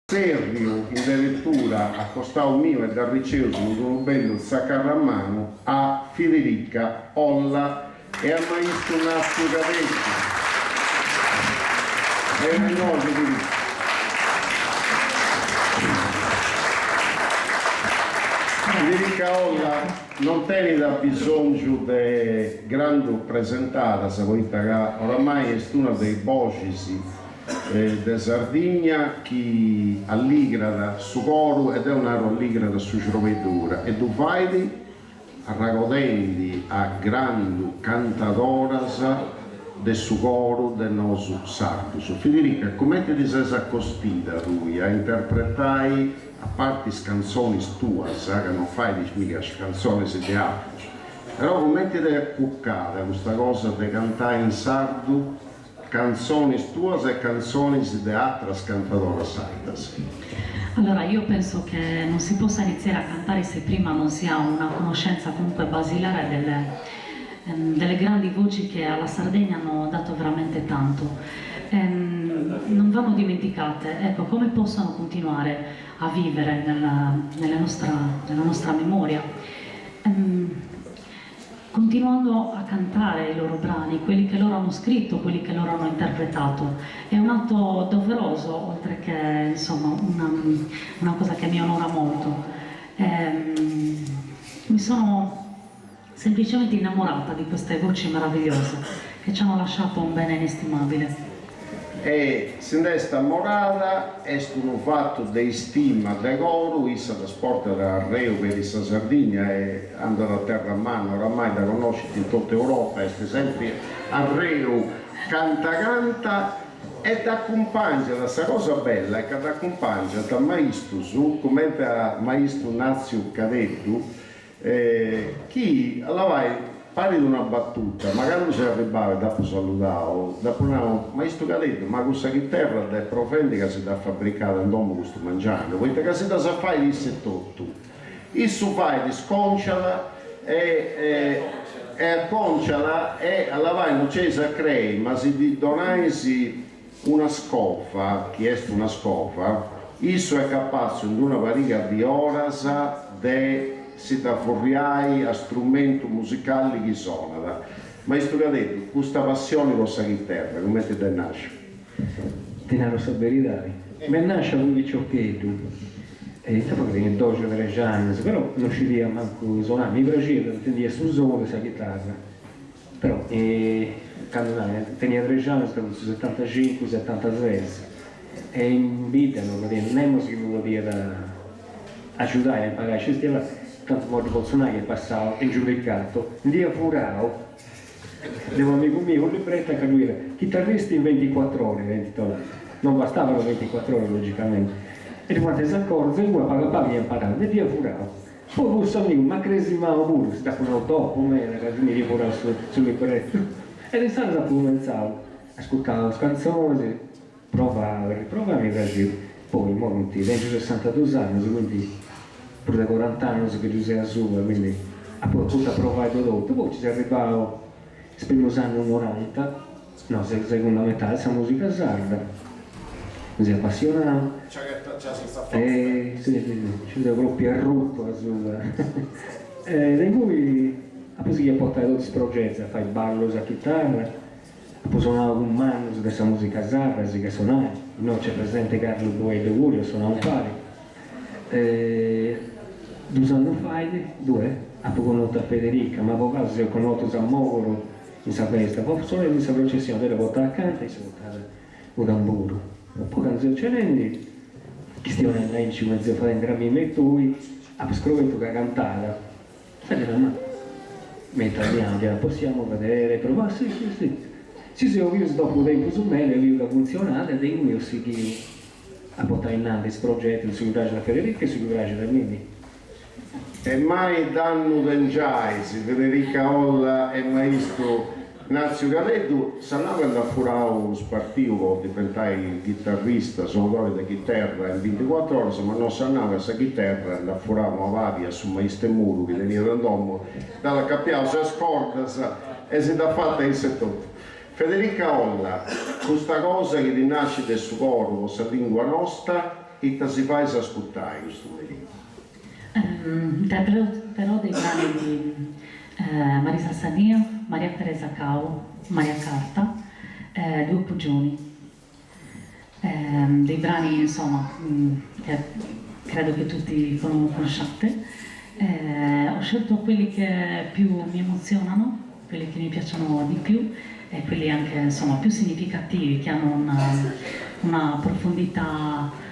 Tzerriu in deretura a costau miu e dd'arriceus cun unu bellu tzacarramanu a Federica Olla e a maistu Nàtziu Cadeddu. Beni a innoi Federica. Federica Olla non tenit abisòngiu de grandu presentadas poita ca oramai est una de is boxis de Sardigna chi alligrat su coru e deu naru alligrat su xrobeddu puru e ddu fait arragodendi a grandu cantadoras de su coru de nosu sardus. Federica, cumenti ti ses acostida tui a interpretai, a parti is cantzonis tuas, ca non fait miga cantzonis de atrus, però cumenti t'est acucada custa cosa de cantai in sardu Cantzonis tuas e cantzonis de atras cantadoras sardas. Allora io penso che non si possa iniziare a cantare se prima non si ha una conoscenza comunque basilare delle delle grandi voci che alla Sardegna hanno dato veramente tanto. Non vanno dimenticate, ecco, come possono continuare a vivere nella nella nostra nella nostra memoria. Continuando a cantare i loro brani, quelli che loro hanno scritto, quelli che loro hanno interpretato. È un atto doveroso, oltre che, insomma, una, una cosa che mi onora molto. Mi sono semplicemente innamorata di queste voci meravigliose che ci hanno lasciato un bene inestimabile. E si nd'est amorada, est unu fatu de istima de coru, issa ddas portat arreu peri sa Sardigna e andat a terramanna, oramai dda connoscint in totu Europa, est sempri arreu canta canta e dd'acumpangiat, sa cosa bella est ca dd'acumpangiant maistus cumenti a maistu Nàtziu Cadeddu Chi, allavai, parit una battuta, ma candu seu arribau e dd'apu saludau, dd'apu nau, Maistu Cadeddu, ma cussa chiterra dd'est provendi ca si dd'at fabricada in domu custu mangianu, poita ca si ddas fait isse etotu. Issu fait, sconciat e e aconciat e, allavai, no nc'eis a crei, ma si ddi donais una scova, chi est una scova, issu est capatzu in d'una pariga di oras de si dda furriai a strumentu musicali chi sonat. Maistu Cadeddu, custa passioni po sa chiterra, cumenti dd'est nàscia? Ti naru sa beridadi, m'est nàscia fui piciocheddu, e ita fai, tenia doxi o trexi annus, però no scidia mancu sonai, mi praxiat, intendia su sonu de sa chitarra Però candu tenia trexi annus fiat in su setantacincu setantases e in bidda no ddoi fiat nemus chi mi podiat agiudai a imparai, scisti tantu imoi ddu potzu nai chi est passau in giudicato, nd'ia furau de unu amigu miu unu libretu a ca ddoi fiat chitarristi in ventiquattr'ore era intitolau, non bastavano ventiquattr'ore logicamenti, e ddi fuant is acordus e inguni a pagu a pagu ia imparau, ndi dd'ia furau Poi cussu amigu m'at cresimau puru, si dd'apu nau dopu meda ca si ndi fia furau su libretu. E de insaras apu cumentzau a ascurtai is cantzonis, provau e riprovau e mi praxiu. Poi imoi funt, tengiu sessantadus annus, quindi prus de corant'annus chi ddu seu asuba, quindi apu acutu a provai de totu. Poi nci seu arribau is primus annus noranta No, sa segunda metadi sa musica sarda, mi seu apassionau e si nci seu propriu arrutu asuba e de ingui apu sighiu a portai totus is progetus, a fai ballus a chitarra, apu sonau cun mannus de sa musica sarda, sighiu a sonai, innoi nc'est presenti Carlu Boeddu puru, eus sonau impari e dus annus fait, due, apu connotu a Federica, ma po casu seus connotus a Mogoro In sa festa, po sonai in sa processioni, deu dda portà acanta e issa portàt u tamburu. Poi candu seus cenendi, chistionendi aici cumenti seus fadendi tra mimi e tui, apu scobertu ca cantat. Sa nau, ma in italianu, ddi nau, possiamo vedere, provare, sì sì sì. Si seus bius dopu tempus meda e biu ca funtzionat e de inguni eus sighiu a portai innanti is progetus, su chi praxit a Federica e su chi praxit a mimi. E mai dannu tengiais, Federica Olla e maistu Nàtziu Cadeddu, s'at nau ca nd'at furau unu spartiu po diventai ghitarrista, sonadori de chiterra in binticuatr'oras, ma no s'at nau ca sa chiterra nd'at furau una pabi a su maist'e muru chi teniat in domu, dd'at acapiau ses cordas e si dd'at fata issa etotu. Federica Olla, custa cosa chi ti nascit de su coru po sa lingua nosta. Ita si fais ascurtai custu merì? Interpreterò dei brani di Marisa Sannia, Maria Teresa Cau, Maria Carta, Due Puggioni. Dei brani insomma che credo che tutti conosciate. Ho scelto quelli che più mi emozionano, quelli che mi piacciono di più e quelli anche insomma più significativi, che hanno una, una profondità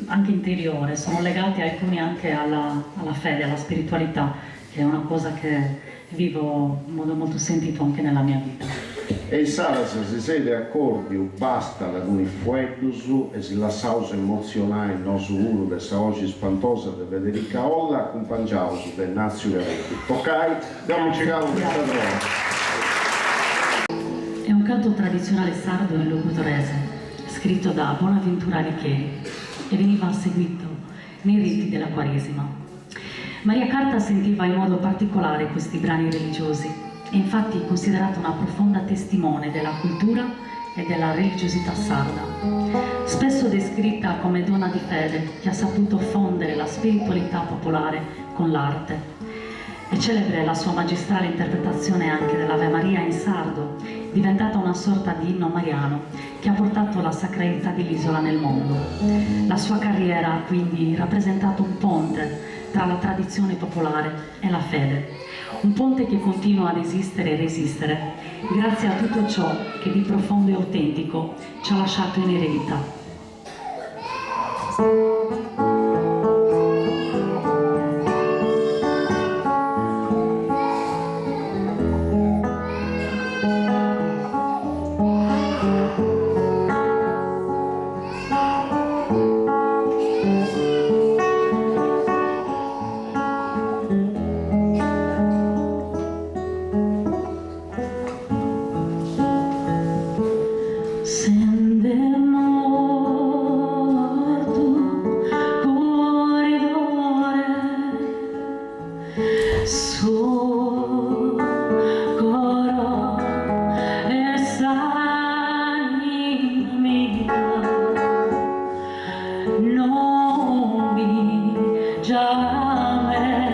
anche interiore, sono legati alcuni anche alla, alla fede, alla spiritualità, che è una cosa che vivo in modo molto sentito anche nella mia vita. E insaras si seis de acòrdiu, bastat cun is fueddus e si lassaus emotzionai nosu puru de sa 'oxi spantosa de Federica Olla acumpangiaus de Nàtziu Careddu. Tocai, deu mi nci calu de sa trona. È un canto tradizionale sardo in logudorese, scritto da Bonaventura Licheri e veniva eseguito nei riti della Quaresima. Maria Carta sentiva in modo particolare questi brani religiosi e infatti è considerata una profonda testimone della cultura e della religiosità sarda. Spesso descritta come donna di fede che ha saputo fondere la spiritualità popolare con l'arte. È celebre la sua magistrale interpretazione anche dell'Ave Maria in sardo, diventata una sorta di inno mariano che ha portato la sacralità dell'isola nel mondo. La sua carriera ha quindi rappresentato un ponte tra la tradizione popolare e la fede, un ponte che continua ad esistere e resistere grazie a tutto ciò che di profondo e autentico ci ha lasciato in eredità. Sende mortu corridore su coro 'e s'anima mia non mi giamedas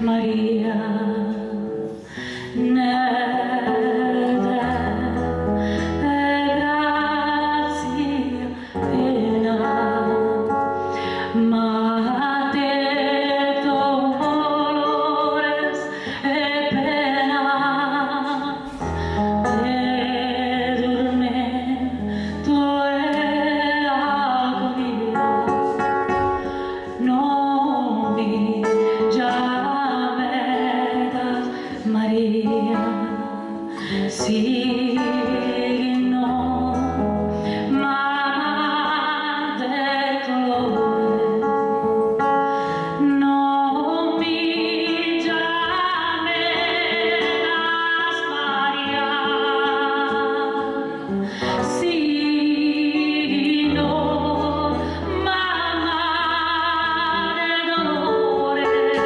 Maria ne de grazia piena ma de dolores e penas de turmentu e agonia non mi giamedas Maria si no mama de dolores non mi giamedas Maria si no mama de dolores.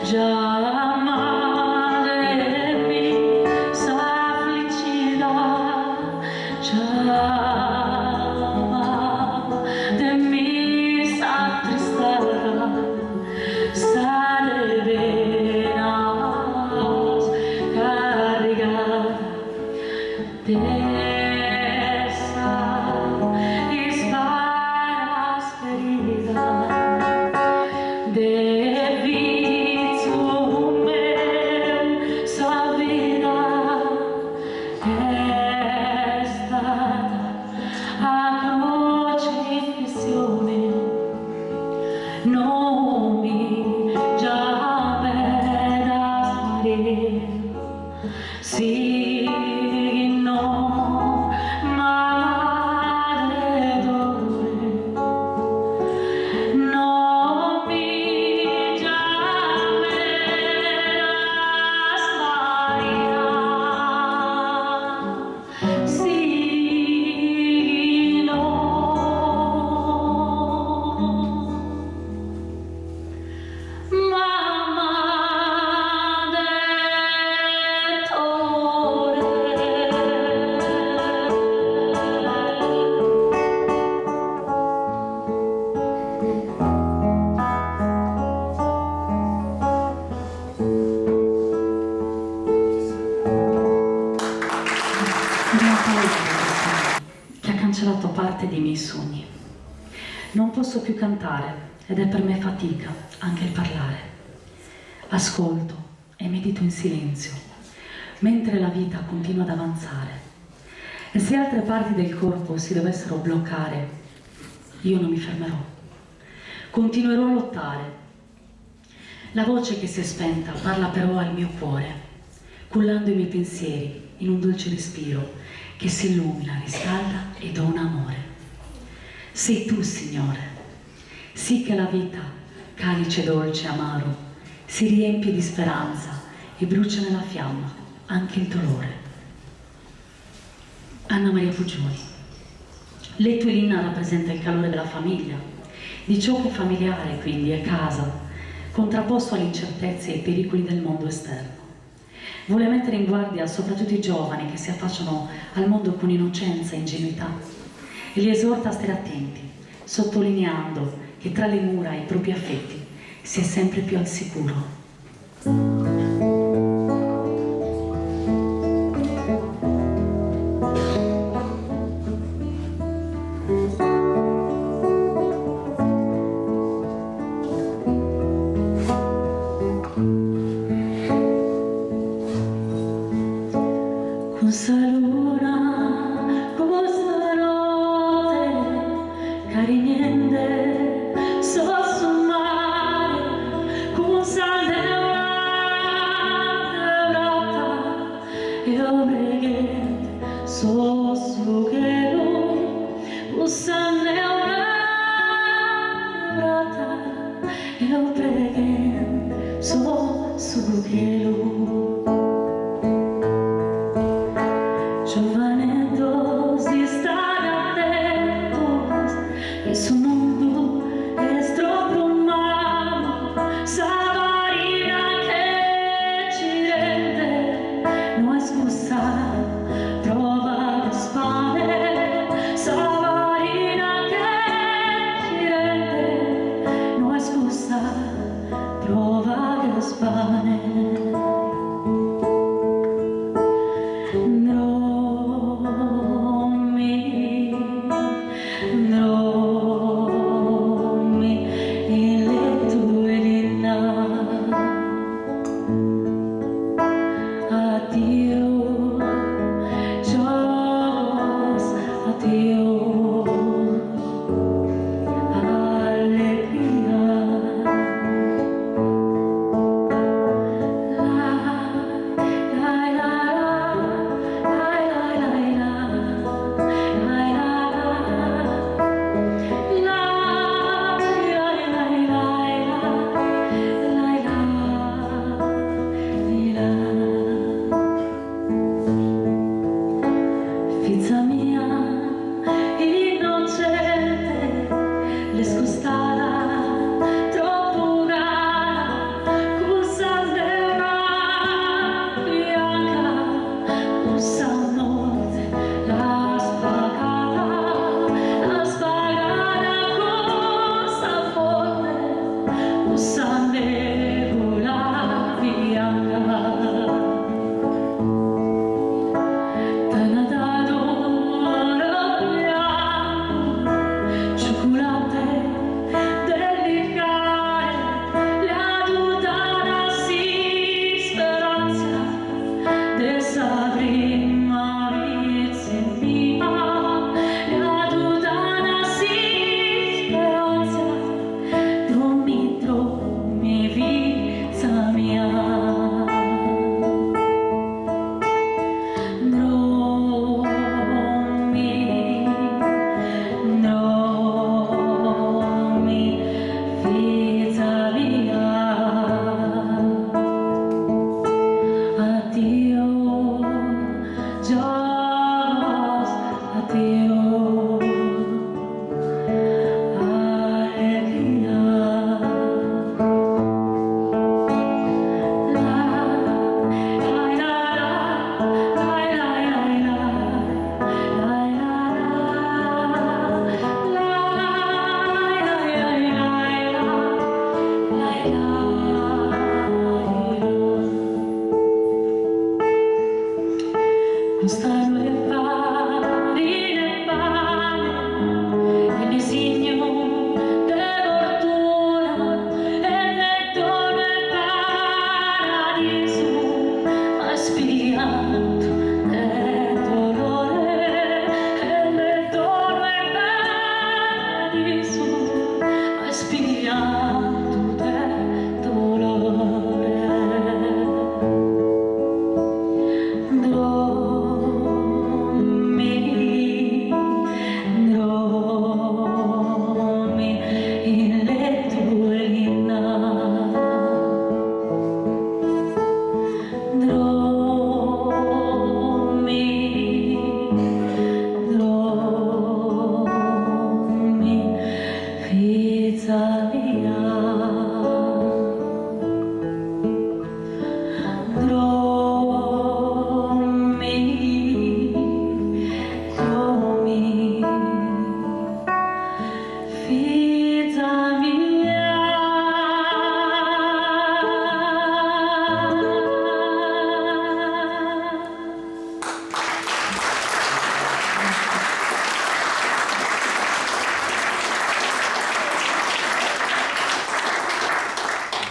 Giamademi s'afligida, giamademi sa tristesa, sa de penas carrigada de sas ispanas ferida de fizu meu sa vida est istada a crocifissione no mi giamedas Maria si no mama de dolore no mi giamedas Maria si no mama de dolore. Mio paura che ha cancellato parte dei miei sogni. Non posso più cantare ed è per me fatica anche il parlare. Ascolto e medito in silenzio, mentre la vita continua ad avanzare. E se altre parti del corpo si dovessero bloccare, io non mi fermerò. Continuerò a lottare. La voce che si è spenta parla però al mio cuore, cullando i miei pensieri in un dolce respiro che si illumina, riscalda e dona amore. Sei tu, Signore, sì che la vita, calice dolce e amaro, si riempie di speranza e brucia nella fiamma anche il dolore. Anna Maria Puggioni. Letto e Linna rappresenta il calore della famiglia, di ciò che è familiare quindi è casa, contrapposto alle incertezze e ai pericoli del mondo esterno. Vuole mettere in guardia soprattutto i giovani che si affacciano al mondo con innocenza e ingenuità e li esorta a stare attenti, sottolineando che tra le mura e i propri affetti si è sempre più al sicuro. Cun sa luna custa notte carignende so su mare cun sa luna deurata eo preghende so su chelu cun sa luna deurata eo preghende so su chelu. Giovaneddos istade atentos chi su mundu est tropu malu, sa farina che girende no est cussa prova de pane, sa farina che girende no est cussa prova de pane. Drommi, drommi in lettu 'e linna. Addio, giogos, addio, allegria. Custa no est farina 'e pane e ne signu de fortuna e ne donu 'e paradisu, ma est piantu de dolore e ne donu 'e paradisu, ma est piantu de dolore. Drommi, drommi in lettu 'e linna. Drommi, drommi, fiza mia. Drommi, drommi, fiza mia.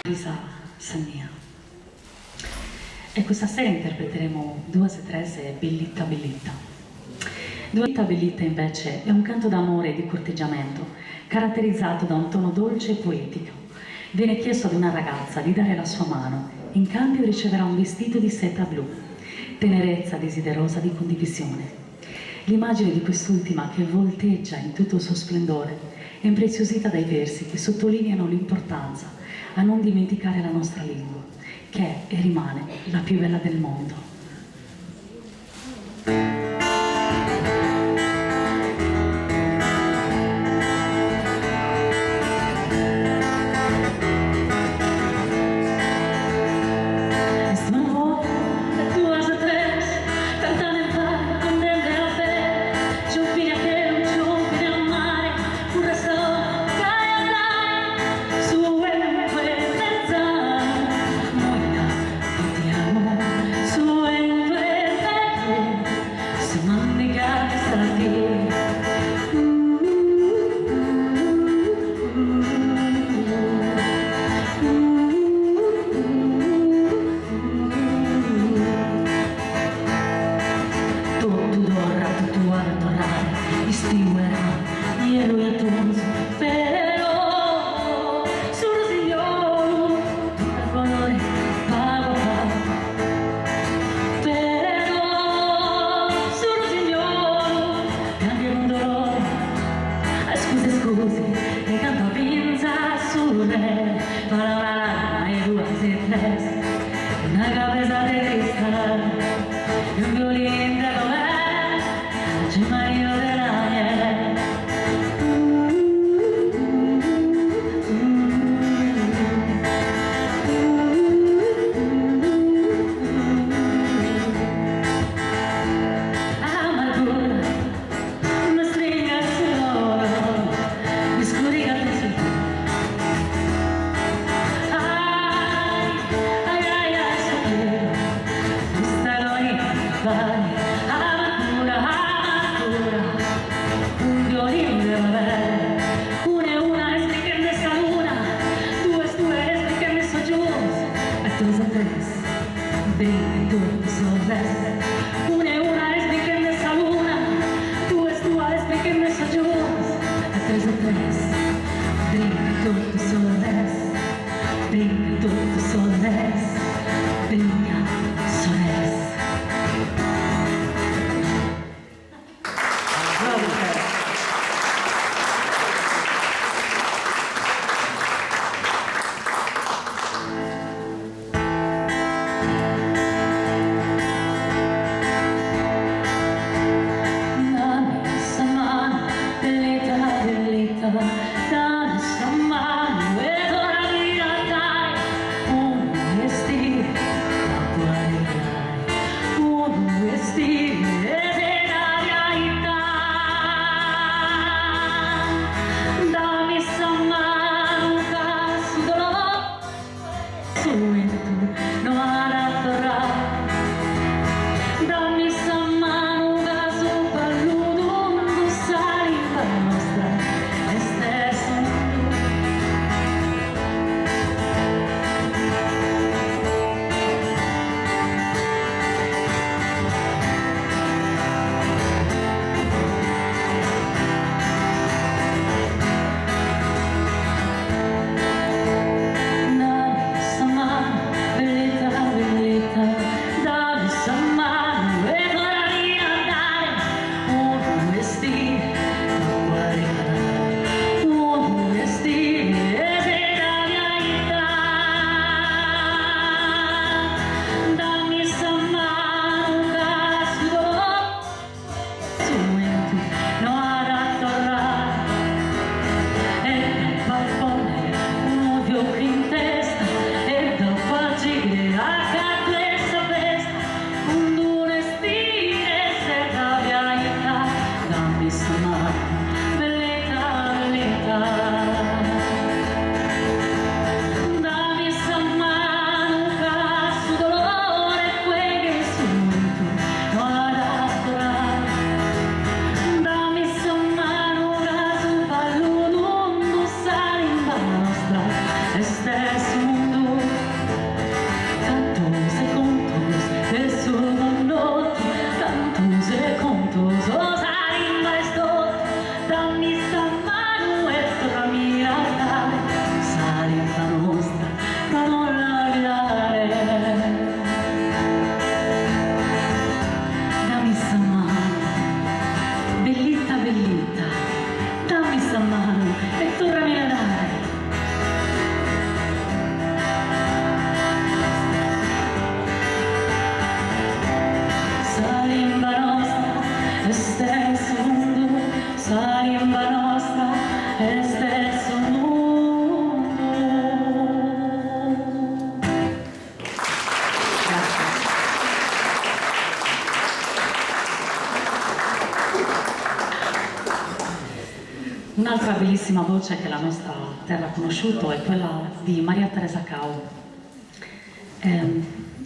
Lisa Sannia. E questa sera interpreteremo Duas e Tres e Bellitta Bellitta. Bellitta Bellitta invece è un canto d'amore e di corteggiamento caratterizzato da un tono dolce e poetico. Viene chiesto ad una ragazza di dare la sua mano, in cambio riceverà un vestito di seta blu, tenerezza desiderosa di condivisione. L'immagine di quest'ultima che volteggia in tutto il suo splendore è impreziosita dai versi che sottolineano l'importanza a non dimenticare la nostra lingua, che è e rimane la più bella del mondo. Est una duas e tres, cantande impare, andende a pê, giompende a chelu, giompende a mare, curre sa 'oghe gai e gai, su 'entu 'e mezanu, moina fitianu, su 'entu 'e merie, si mandigat sa die. Totu torrat, totu at a torrare, istiu, 'eranu, ierru e atunzu, però su rusignolu torrat colore pagu a pagu. Però su rusignolu pianghet cun dolore, scusi scusi, e canto finzas su re, fala una lagrima e duas e tres, una cabeza de cristal, e un violin de Gomez, Marino de la miel. Amargura, no stringas su coro, iscurigat su Ai, ai, ai, ai, su custa agonia balet, amargura, amargura, un violin de Babel, una e una est brinchende sa luna, duas duas est brinchende sos giuos, a tres a tres, brincan totu sos res. Una e una est brinchende sa luna, duas duas est brinchende sos giuos, a tres a tres, brincan totu sos res, brincan totu sos res, brincan sos res. Dami sa manu, bellita, bellita, dami sa manu e torrami a cantare. Unu est Un'altra bellissima voce che la nostra terra ha conosciuto è quella di Maria Teresa Cau.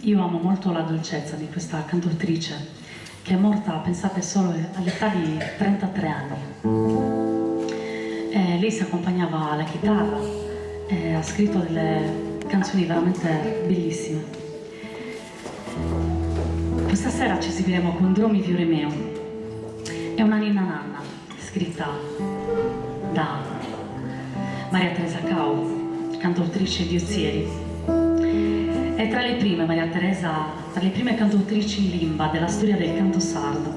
Io amo molto la dolcezza di questa cantautrice che è morta, pensate, solo all'età di 33 anni. Lei si accompagnava alla chitarra e ha scritto delle canzoni veramente bellissime. Questa sera ci esibiremo con Dromi Fiore Meu. È una ninna nanna scritta da Maria Teresa Cau, cantautrice di Ozieri. È tra le prime, Maria Teresa, tra le prime cantautrici in limba della storia del canto sardo.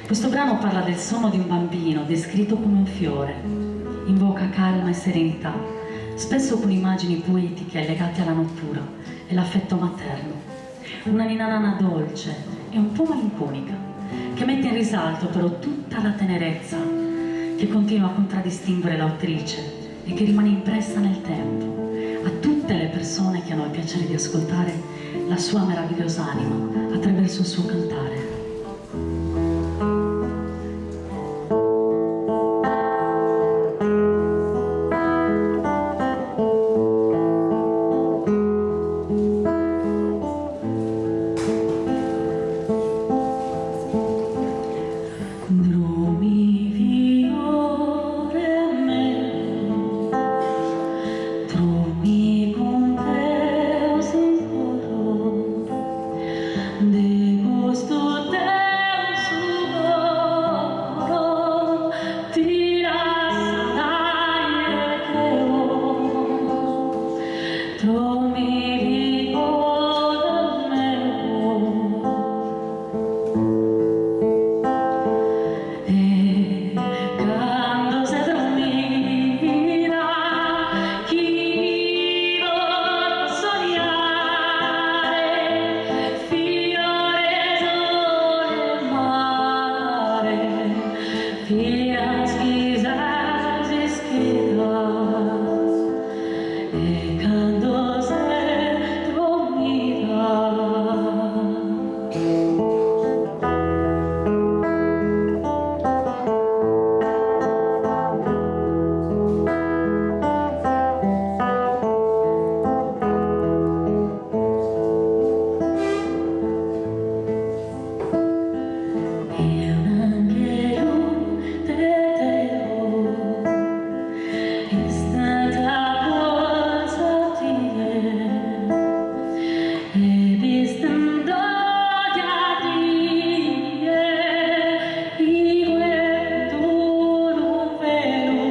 Questo brano parla del sonno di un bambino descritto come un fiore, invoca calma e serenità, spesso con immagini poetiche legate alla natura e l'affetto materno. Una ninna nanna dolce e un po' malinconica, che mette in risalto però tutta la tenerezza che continua a contraddistinguere l'autrice e che rimane impressa nel tempo a tutte le persone che hanno il piacere di ascoltare la sua meravigliosa anima attraverso il suo cantare. Dromi fiore meu, dromi cun Deus in coro, de custu Deus su coro ti lassat in recreu. Dromi fiore meu. E cando ses drommida chi mi potto sonniare, fiore sole e mare, finas chi ses ischida. E cando ses drommida. E un'anghelu de Deu istat acurtzu a tie e bistant dogna die igue cun unu velu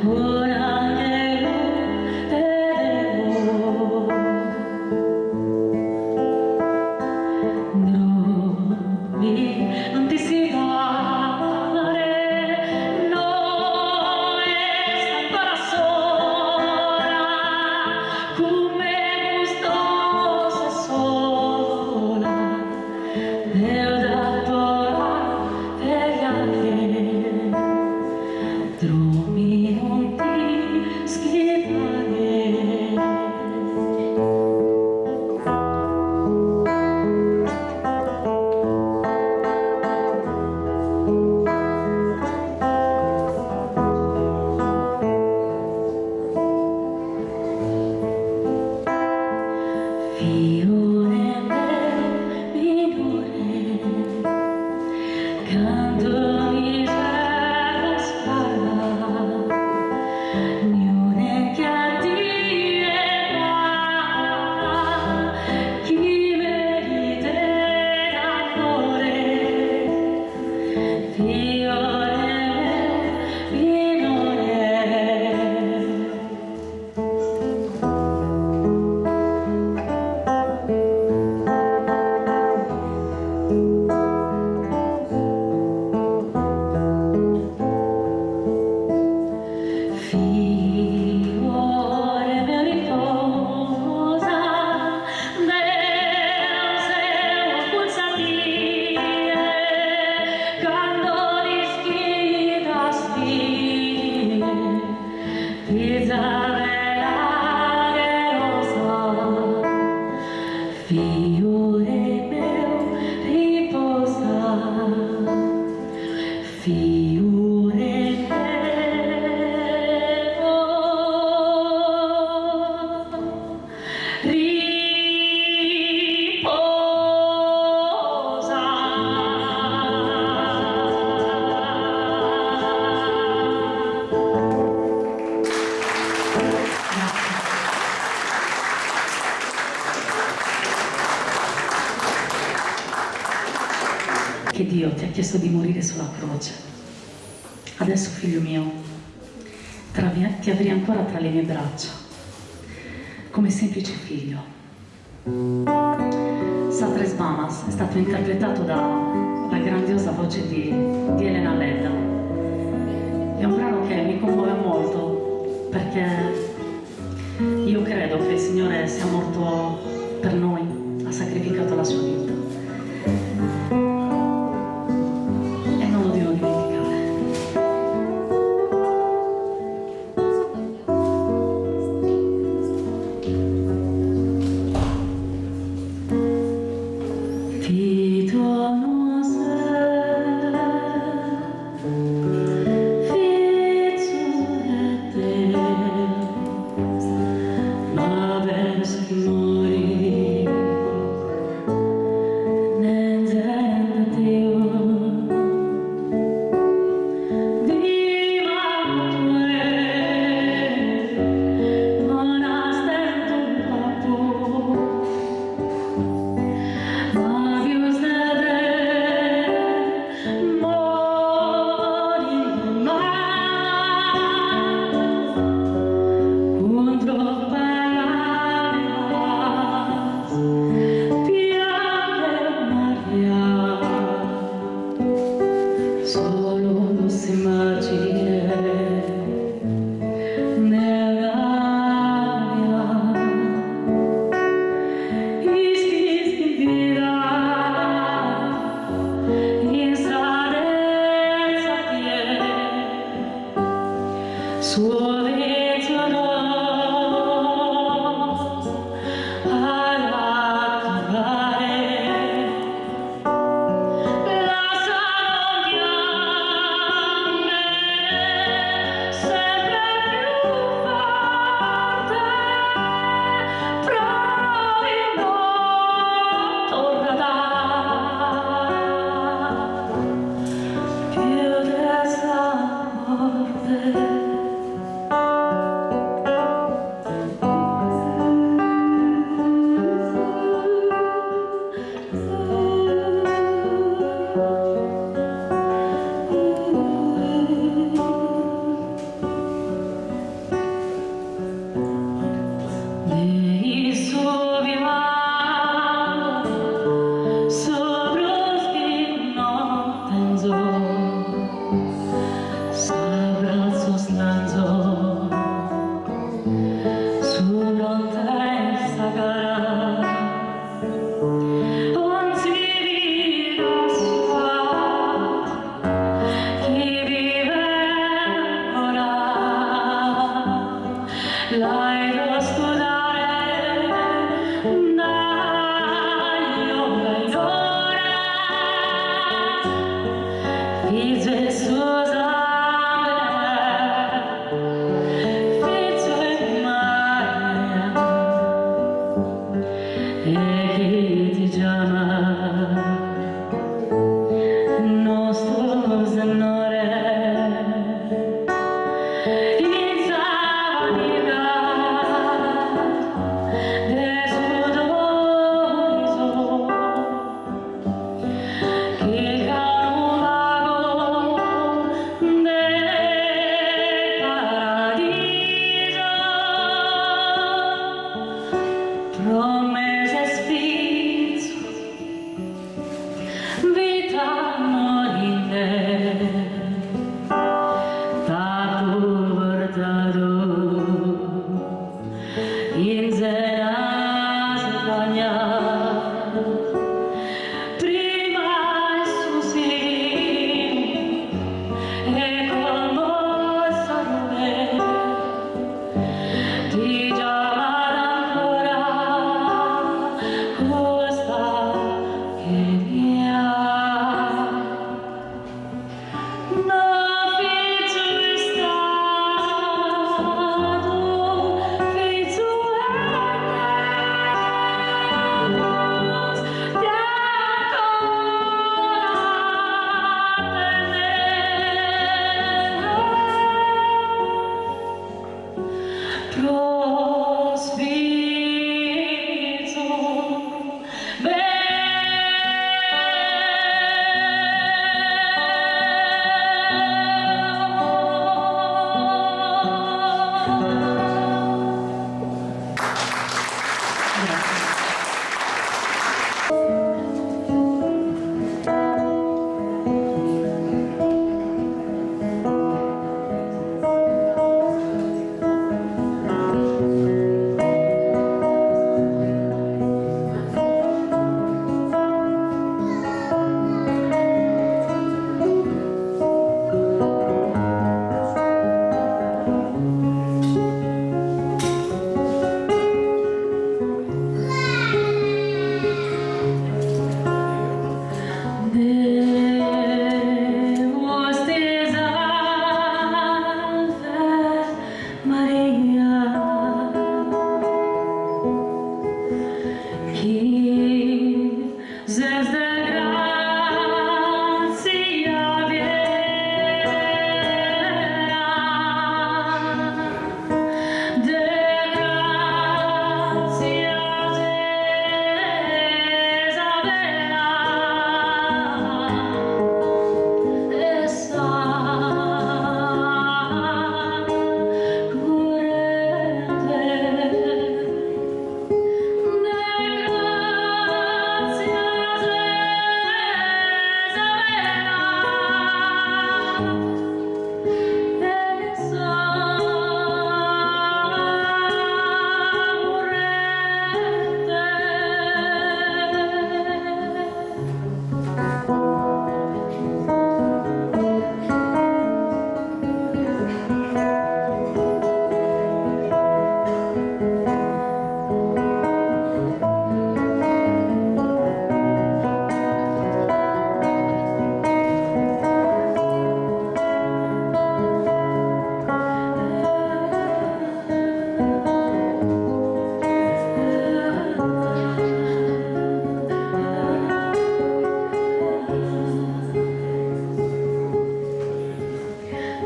un'anghelu de Deu. Dromi, non t'ischidare, no est ancora s'ora, cun megus non ses sola, Deu t'at a vegliare. Dromi, non t'ischidare. Fiore meu minore, cando mi ses cara, niune che a tie parat chi meritet amore. Fiore meu minore. Che Dio ti ha chiesto di morire sulla croce. Adesso, figlio mio, ti avrei ancora tra le mie braccia, come semplice figlio. Sas Tres Mamas è stato interpretato dalla grandiosa voce di, di Elena Ledda. È un brano che mi commuove molto perché io credo che il Signore sia morto per noi, ha sacrificato la sua vita. E non lo devo dimenticare. Ti dono Fizu 'e Deus, ma bens chi morit nenzende adeu. Viva tue, non as tentu babbu, ma pius de te morinde mama cun troppas lagrimas pianghet Maria solu s'immagine de una Ischis ch'in vida in sa terza die su fizu nos at a torrare. Làssalo piangher sempre più forte, pro chi non torrat pius de sa morte. De issu vivamus su prus chi no tenzo, s'abbratzos lanzo su fronte e sa cara, onzi vida sua chi vivet ancora la 'ido studare dai ora in ora fizu 'e su sambene fizu 'e Maria e chi ti giamat nostru Sennore in sa fadiga de su dolore sou chirca unu pagu de paradisu pro me ses fizu vita morinde t'apo portadu in sas intragnas prima 'e su sinu e como sa rughe ti giamat ancora. Chi ses de gràtzia piena, de gràtzia ses avena e sa currente.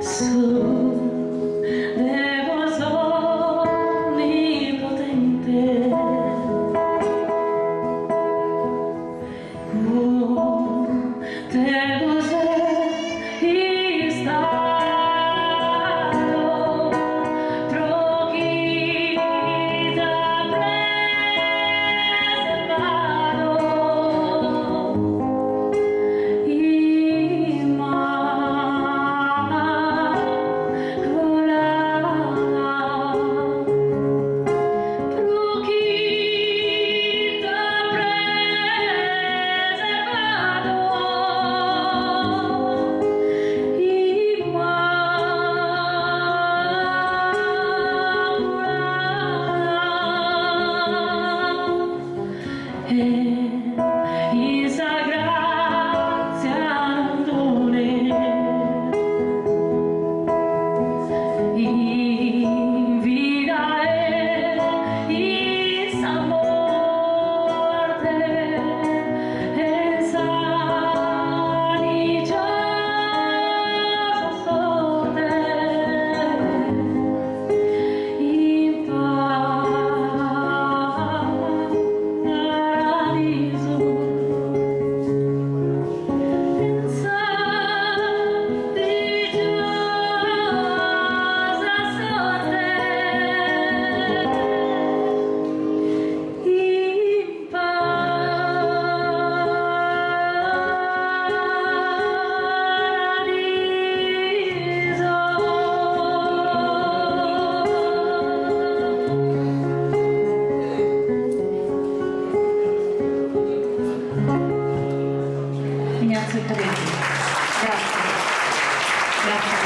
Su Deus onnipotente cun tegus est istadu pro chi t'at preservadu Immaculada, pro chi t'at preservadu. Immaculada. E in sa gràtzia non donet in vida e in sa morte e in sa diciosa sorte. In paradisu in sa diciosa sorte in paradiso. Ignazio Cadeddu. Grazie. Grazie.